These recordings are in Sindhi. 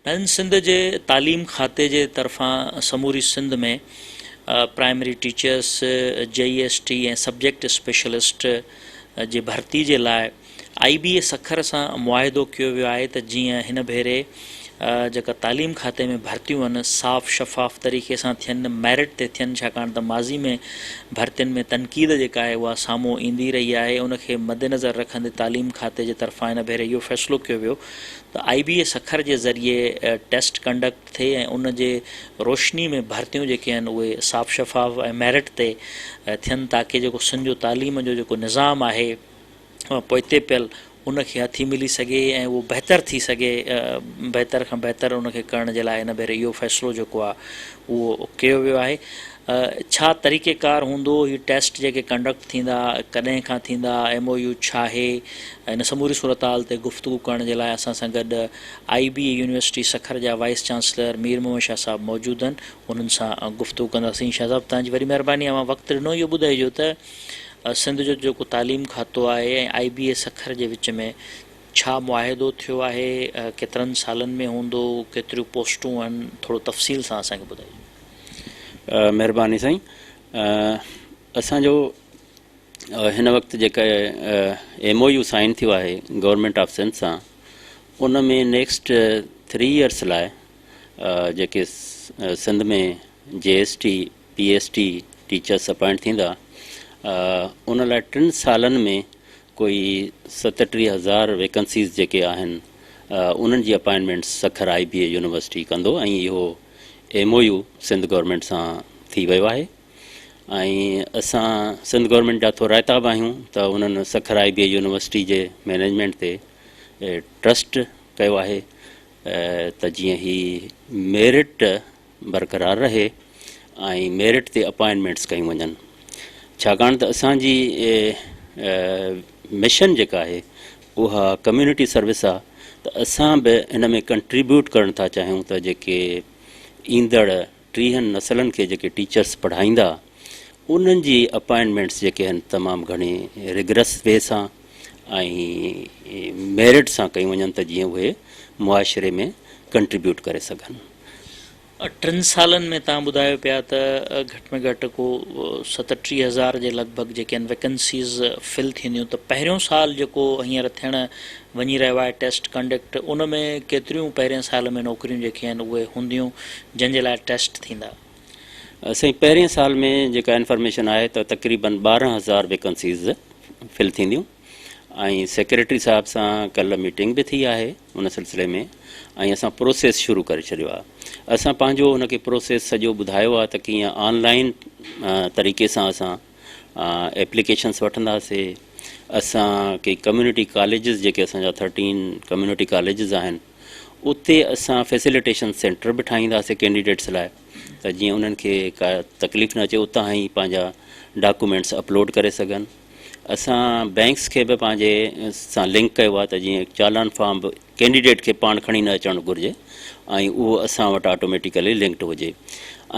نئين سنڌ جي تعليم کاتي جي طرفان سموري Sindh ۾ primary teachers, J E S T ۽ subject specialist جي ڀرتي جي لاء آئي بي اي سکر سان معاهدو ڪيو ويو آهي ته جيئن هن ڀيري جيڪا تعليم کاتي ۾ ڀرتيون آهن صاف شفاف طريقي سان ٿين ميرٽ تي ٿين ڇاڪاڻ ته ماضي ۾ ڀرتين ۾ تنقيد جيڪا آهي اها سامهون ايندي رهي آهي ان کي مدنظر رکندي تعليم کاتي جي طرفان هن ڀيري اهو فيصلو ڪيو ويو ته آئي بي اي سکر جي ذريعي ٽيسٽ ڪنڊڪٽ ٿئي ۽ ان جي روشني ۾ ڀرتيون جيڪي آهن اهي صاف شفاف ۽ ميرٽ تي ٿين تاڪه جيڪو سنڌ جو تعليم جو جيڪو نظام آهي پوئتي پيل ان کي هٿي ملي سگهي ۽ اهو بهتر ٿي سگهي بهتر کان بهتر ان کي ڪرڻ جي لاء هن ڀيري اهو فيصلو جيڪو آهي اهو ڪيو ويو آهي ڇا طريقي ڪار هوندو، هي ٽيسٽ جيڪي ڪنڊڪٽ ٿيندا ڪڏهن کان ٿيندا، ايم او يو ڇاهي، ان سموري صورتحال تي گفتگو ڪرڻ جي لاء اسان سان گڏ آئي بي اي يونيورسٽي سکر جا وائيس چانسلر مير محمد شاهه صاحب موجود آهن انهن سان گفتگو ڪنداسين. شاهه صاحب توهان جي وڏي مهرباني اوهان وقت ڏنو اهو ٻڌائجو ته سنڌ جو جيڪو تعليم کاتو آهي ۽ آئي بي اي سکر جي وچ ۾ ڇا معاهدو ٿيو آهي، ڪيترن سالن ۾ هوندو، ڪيتريون پوسٽون آهن، ٿورو تفصيل سان اسان کي ٻڌائجو. مهرباني سائين اسان جو هن وقت جيڪا ايم او يو سائن ٿيو آهي گورنمينٽ آف سنڌ سان ان ۾ نيڪسٽ ٿري ايئرس لاء جيڪي Sindh ۾ J S T P S T teachers appoint ٿيندا ان لاء ٽن سالن ۾ ڪوئي 37 هزار ويڪنسيز جيڪي آهن انهن جي appointment Sukkur I B A university ڪندو ۽ اهو M O U Sindh government سان ٿي ويو آهي ۽ اسان سنڌ گورنمينٽ جا ٿورائتا به آهيون ته انهن سکر آئي بي اي يونيورسٽي جي مئنيجمينٽ تي ٽرسٽ ڪيو آهي ته جيئن هي ميرٽ برقرار رهي ۽ ميرٽ تي اپائنٽمينٽس ڪيون وڃن ڇاڪاڻ ته اسان جي مشن جيڪا آهي اها ڪميونٽي سروس آهي ته اسان به ان ۾ ڪنٽريبيوٽ ڪرڻ ٿا چاهيون ته جيڪي ايندڙ ٽيهن نسلن کي جيڪي ٽيچرس پڙهائيندا انهن جي اپائنٽمينٽس جيڪي آهن تمام گهڻي رگرس وي سان ۽ ميرٽ سان ڪيون وڃن ته جيئن اهي معاشري ۾ ڪنٽريبيوٽ ڪري سگهن. ٽن سالن ۾ توهان ٻڌايو پيا ته گهٽ ۾ گهٽ ڪو 37 هزار جي لڳ ڀڳ جيڪي آهن ويڪنسيز فل ٿينديون ته پهريون سال جيڪو هينئر ٿيڻ وڃي رهيو آهي ٽيسٽ ڪنڊڪٽ ان ۾ ڪيتريون پهرين سال ۾ نوڪريون جيڪي آهن اهي هونديون جن جي لاء ٽيسٽ ٿيندا؟ سائين پهرين سال ۾ جيڪا انفارميشن آهي ته تقريبن 12 هزار ويڪنسيز فل ٿينديون ۽ سيڪريٽري صاحب سان ڪلهه ميٽنگ به ٿي آهي ان سلسلي ۾ ۽ اسان پروسيس شروع ڪري ڇڏيو آهي اسان پنهنجو ان کي پروسيس سڄو ٻڌايو آهي ته ڪيئن آن لائن طريقي سان اسان ايپليڪيشنس وٺنداسي اسان ڪي ڪميونٽي ڪاليجز جيڪي اسان جا ٿرٽين ڪميونٽي ڪاليجز آهن اتي اسان فيسليٽيشن سينٽر به ٺاهينداسي ڪينڊيڊيٽس لاء ته جيئن انهن کي ڪا تڪليف نه اچي اتان ئي پنهنجا ڊاڪومينٽس اپلوڊ ڪري سگهن اسان بئنڪس کي به پنهنجي سان لنڪ ڪيو آهي ته جيئن چالان فارم به ڪينڊيڊيٽ کي پاڻ کڻي نه اچڻ گهرجي ۽ اهو اسان وٽ آٽوميٽيڪلي لنڪڊ هجي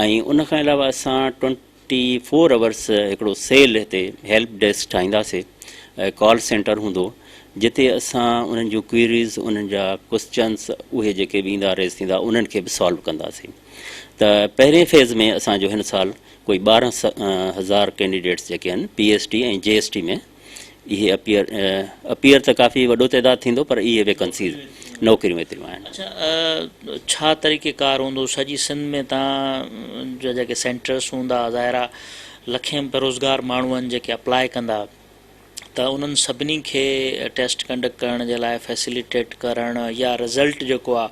۽ ان کان علاوه اسان 24 اورس هڪڙو سيل هتي هيلپ ڊيسڪ ٺاهينداسي ڪال سينٽر هوندو جتي اسان انهن جون ڪوئريز انهن جا ڪوسچنس اهي جيڪي به ايندا ريز ٿيندا انهن کي به سالو ڪنداسين ته پهرين فيز ۾ اسان جو هن سال ڪوئي 12 هزار ڪينڊيڊيٽس جيڪي آهن P S T ۽ J S T ۾ اهي اپيئر اپيئر ته ڪافي وڏو تعداد ٿيندو پر اهي ويڪنسيز نوڪريون ايتريون آهن. اڇا ڇا طريقي ڪار هوندو سڄي سنڌ ۾ تان جا جيڪي سينٽرس هوندا ظاهر آ لکين بيروزگار ماڻهو آهن جيڪي اپلاء ڪندا ته انهن سڀني کي ٽيسٽ ڪنڊڪٽ ڪرڻ جي لاء فيسليٽيٽ ڪرڻ يا رزلٽ جيڪو آ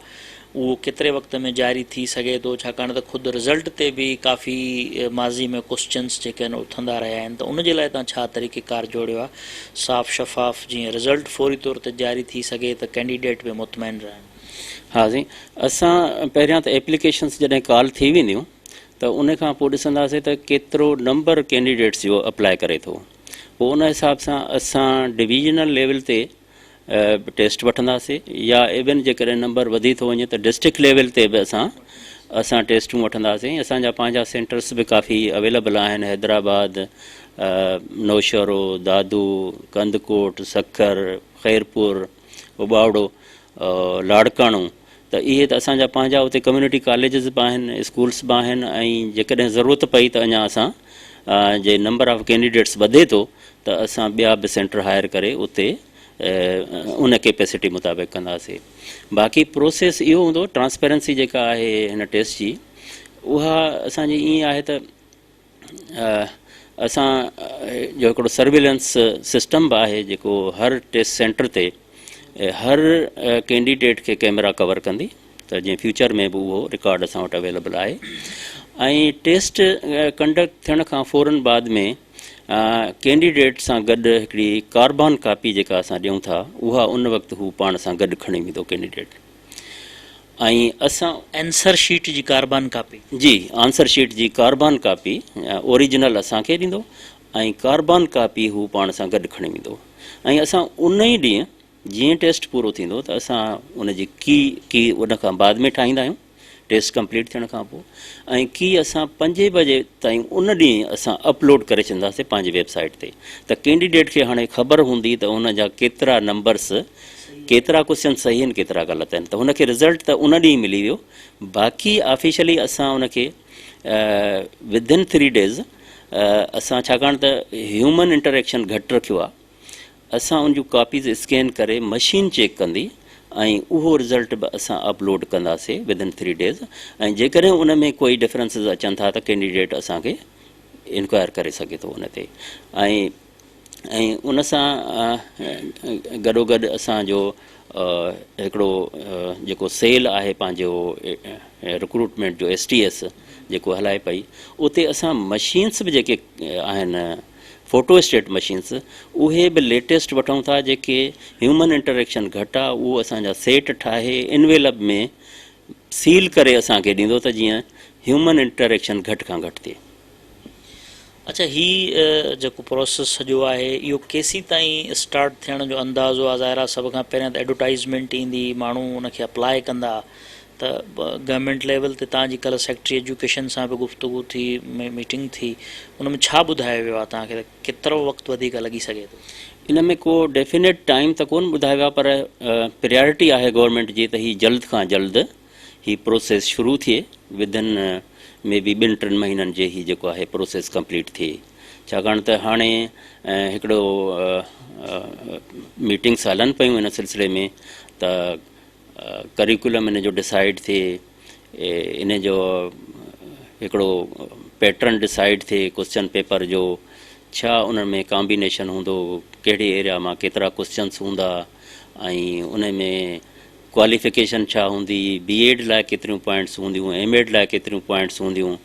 اهو ڪيتري وقت ۾ جاري ٿي سگهي ٿو ڇاڪاڻ ته خود رزلٽ تي به ڪافي ماضي ۾ ڪوسچنس جيڪي آهن اٿندا رهيا آهن ته ان جي لاء توهان ڇا طريقي ڪار جوڙيو آ صاف شفاف جيئن رزلٽ فوري طور تي جاري ٿي سگهي ته ڪينڊيڊيٽ به مطمئن رهن. ها سائين اسان پهريان ته ايپليڪيشنس جڏهن ڪال ٿي وينديون ته ان کان پوء ڏسنداسين ته ڪيترو نمبر ڪينڊيڊيٽس جو اپلاء ڪري ٿو پوء ان حساب سان اسان ڊويزنل ليول تي ٽيسٽ وٺنداسي يا ايون جيڪڏهن نمبر وڌي ٿو وڃي ته ڊسٽرڪٽ ليول تي به اسان اسان ٽيسٽون وٺنداسي اسان جا پنهنجا سينٽرس به ڪافي اويليبل آهن حيدرآباد نوشهرو دادو ڪنڌڪوٽ سکر خيرپور اٻاوڙو لاڙڪاڻو ته اهي ته اسان جا پنهنجا اتي ڪميونٽي ڪاليجز به آهن اسڪولس به آهن ۽ جيڪڏهن ضرورت پئي ته اڃا اسان جي نمبر آف ڪينڊيڊيٽس وڌي ٿو ته اسان ٻيا به سينٽر هائر ڪري اتي ان ڪيپيسٽي مطابق ڪنداسي باقي پروسيس اهو هوندو ٽرانسپيرنسي جيڪا آهي هن ٽيسٽ جي اها اسان جي ائين آهي ته اسان جو هڪڙو سرويلنس سسٽم به آهي جيڪو هر ٽيسٽ سينٽر تي هر ڪينڊيڊيٽ کي ڪيمرا ڪور ڪندي ته جيئن فيوچر ۾ به اهو رڪارڊ اسان وٽ اويليبل آهي ۽ ٽيسٽ ڪنڊڪٽ ٿيڻ کان فورن بعد ۾ ڪينڊيڊيٽ سان گڏ هڪڙي ڪاربان ڪاپي جيڪا اسان ڏيون ٿا اها ان وقت هو پاڻ سان گڏ کڻي ويندو ڪينڊيڊيٽ ۽ اسان. آنسر شيٽ جي ڪاربان ڪاپي. جي آنسر شيٽ جي ڪاربان ڪاپي اوريجنل اسان کي ڏيندو ۽ ڪاربان ڪاپي هو پاڻ سان گڏ کڻي ويندو ۽ اسان ان ئي ڏينهن جيئن ٽيسٽ پورو ٿيندو ته اسان ان جي ڪي ڪي ان کان بعد ۾ ٺاهيندا آهيون ٽيسٽ ڪمپليٽ ٿيڻ کان پوء ۽ ڪي اسان پنجين بجي تائين ان ڏينهن اسان اپلوڊ ڪري ڇڏنداسين پنهنجي ويب سائيٽ تي ته ڪينڊيڊيٽ کي هاڻي خبر هوندي ته ان جا ڪيترا نمبرس ڪيترا ڪوشچن صحيح آهن ڪيترا غلط آهن ته هن کي رزلٽ ته ان ڏينهن ملي ويو باقي آفيشلي اسان ان کي ود ان ٿري ڊيز اسان ڇاڪاڻ ته هيومن انٽريڪشن گهٽ رکيو آهي اسان ان جون ڪاپيز اسڪين ڪري مشين چيڪ ڪندي ۽ اهو رزلٽ به اسان اپلوڊ ڪنداسي ود ان ٿري ڊيز ۽ جيڪڏهن ان ۾ ڪوئي ڊفرنسز اچن ٿا ته ڪينڊيڊيٽ اسان کي انڪوائر ڪري سگهي ٿو ان تي ۽ ۽ ان سان گڏوگڏ اسان جو هڪڙو جيڪو سيل آهي پنهنجو رڪروٽمينٽ جو ايس ٽي ايس جيڪو هلائي پئي اتي اسان مشينس به جيڪي آهن فوٽو اسٽيٽ مشينس اهي به ليٽيسٽ وٺون ٿا جيڪي هيومن انٽريڪشن گهٽ آهي اهو اسان جا سيٽ ٺاهي انويلپ ۾ سيل ڪري اسان کي ڏيندو ته جيئن هيومن انٽريڪشن گهٽ کان گهٽ ٿئي. اڇا هي جيڪو پروسيس سڄو آهي اهو ڪيسين تائين اسٽارٽ ٿيڻ جو اندازو آهي ظاهر آهي سڀ کان پهريان ته ايڊورٽائزمينٽ ايندي ماڻهو ان کي اپلاء ڪندا ته گورنمينٽ ليول تي تان جي ڪلهه سيڪريٽري ايجوڪيشن سان به گفتگو ٿي ميٽنگ ٿي ان ۾ ڇا ٻڌايو ويو آهي توهان کي ته ڪيترو وقت وڌيڪ لڳي سگهي ٿو؟ ان ۾ ڪو ڊيفينيٽ ٽائيم ته ڪونه ٻڌايو ويو آهي پر پريارٽي آهي گورنمينٽ جي ته هي جلد کان جلد هي پروسيس شروع ٿئي ودن مي بي ٻن ٽن مهينن جي هي جيڪو آهي پروسيس ڪمپليٽ ٿئي ڇاڪاڻ ته هاڻي هڪڙو ميٽنگس هلن پيون ان سلسلي ۾ ته ڪريڪولم ان جو ڊسائيڊ ٿئي ان جو هڪڙو پيٽرن ڊسائيڊ ٿئي ڪوشچن پيپر جو ڇا ان ۾ ڪامبينيشن هوندو ڪهڙي ايريا مان ڪيترا ڪوشچنس هوندا ۽ ان ۾ ڪواليفڪيشن ڇا هوندي، بي ايڊ لاء ڪيتريون پوائنٽس هونديون، ايم ايڊ لاء ڪيتريون پوائنٽس هونديون،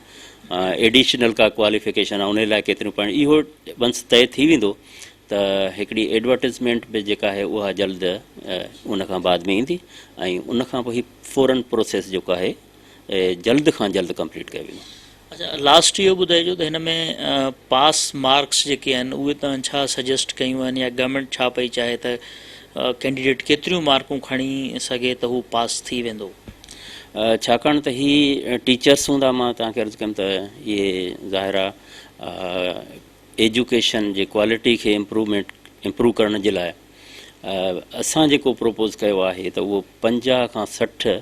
ايڊيشنل ڪا ڪواليفڪيشن آهي انهي لاء ڪيتريون پوائنٽ اهو ونس طئي ٿي ويندو ته هڪڙي ايڊورٽيزمينٽ به جيڪا آهي اها جلد ان کان بعد ۾ ايندي ۽ ان کان پوء هي فورن پروسيس جيڪو آهي جلد کان جلد ڪمپليٽ ڪيو ويندو. اڇا لاسٽ اهو ٻڌائجو ته هن ۾ پاس مارڪس جيڪي آهن اهي توهان ڇا سجيسٽ ڪيون آهن يا گورنمينٽ ڇا پئي چاهي ته ڪينڊيڊيٽ ڪيتريون مارڪون کڻي سگهي ته هو پاس ٿي ويندو؟ ڇاڪاڻ ته هي ٽيچرس هوندا مان توهان کي عرض ڪيم ته اهي ظاهر آهي ايجوڪيشن جي ڪوالٽي کي امپروومينٽ امپروو ڪرڻ جي لاء اسان جيڪو پروپوز ڪيو آهي ته اهو 50 کان 60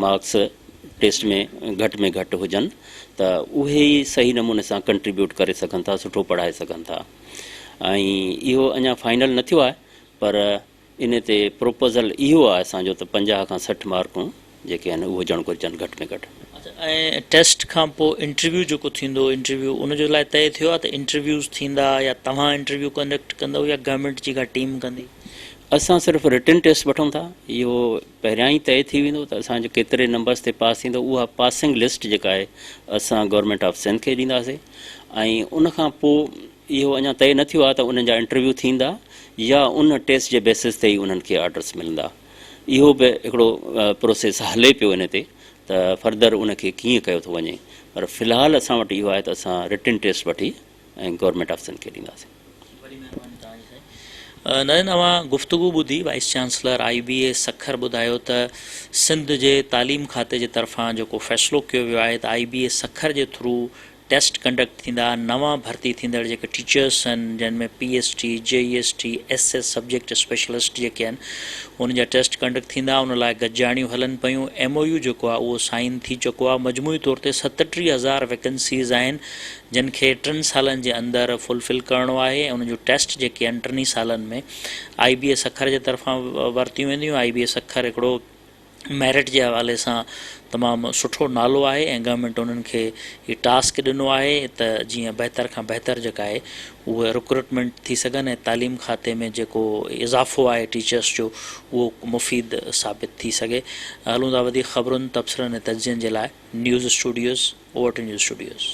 مارڪس ٽيسٽ ۾ گهٽ ۾ گهٽ هجن ته اهي ئي صحيح نموني سان ڪنٽريبيوٽ ڪري سگهن ٿا سٺو پڙهائي سگهن ٿا ۽ اهو اڃا فائنل نه ٿيو آهي پر ان تي پروپوزل اهو آهي اسان جو ته 50 کان 60 مارڪون جيڪي آهن اهي هجڻ گهرجن گهٽ ۾ گهٽ. اڇا ۽ ٽيسٽ کان پوء انٽرويو جيڪو ٿيندو انٽرويو ان جو لاء طئي ٿيو آهي ته انٽرويوز ٿيندا يا توهان انٽرويو ڪنڊڪٽ ڪندؤ يا گورنمينٽ جي ڪا ٽيم ڪندي؟ اسان صرف رٽن ٽيسٽ وٺون ٿا اهو پهريان ئي طئي ٿي ويندو ته اسان جو ڪيتري نمبرس تي پاس ٿيندو اها پاسنگ لسٽ جيڪا آهي اسان گورنمينٽ آف سنڌ کي ڏينداسين ۽ ان کان پوء اهو اڃا طئي نه ٿيو آهي ته انهن جا انٽرويو ٿيندا يا ان ٽيسٽ جي بيسس تي ئي انهن کي آرڊرس ملندا اهو به هڪڙو پروسيس هلي پيو ان تي ته فردر ان کي ڪيئن ڪيو ٿو وڃي پر في الحال اسان وٽ اهو آهي ته اسان رٽن ٽيسٽ وٺي ۽ گورنمينٽ آف سنڌ کي ڏينداسين. وڏي مهرباني توهان جي سائين. نارين اوهان گفتگو ٻڌي vice chancellor I B A Sukkur ٻڌايو ته سنڌ جي تعليم کاتي جي طرفان جيڪو فيصلو ڪيو ويو آهي ته آئي بي اي سکر جي ٿرو ٽيسٽ ڪنڊڪٽ ٿيندا، نوان ڀرتي ٿيندڙ جيڪي ٽيچرس آهن جن ۾ P S T, J E S T, S S subject specialist جيڪي آهن انهن جا ٽيسٽ ڪنڊڪٽ ٿيندا، ان لاء گڏجاڻيون هلن پيون، ايم او يو جيڪو آهي اهو سائن ٿي چڪو آهي، مجموعي طور تي 37 هزار ويڪنسيز آهن جن کي ٽن سالن جي اندر فل فل ڪرڻو آهي ۽ انهن جون ٽيسٽ جيڪي آهن ٽنهي سالن ۾ آئي بي اي سکر جي طرفان ورتيون وينديون، آئي بي اي سکر هڪڙو ميرٽ جي حوالي سان تمام سٺو نالو آهي ۽ گورنمينٽ انهن کي هي ٽاسڪ ڏنو آهي ته جيئن بهتر کان بهتر جيڪا آهي اهي رڪروٽمينٽ ٿي سگهن ۽ تعليم کاتي ۾ جيڪو اضافو آهي ٽيچرس جو اهو مفيد ثابت ٿي سگهي. هلون ٿا وڌيڪ خبرن، تبصرن ۽ تجزين جي لاء news studios, over to news studios.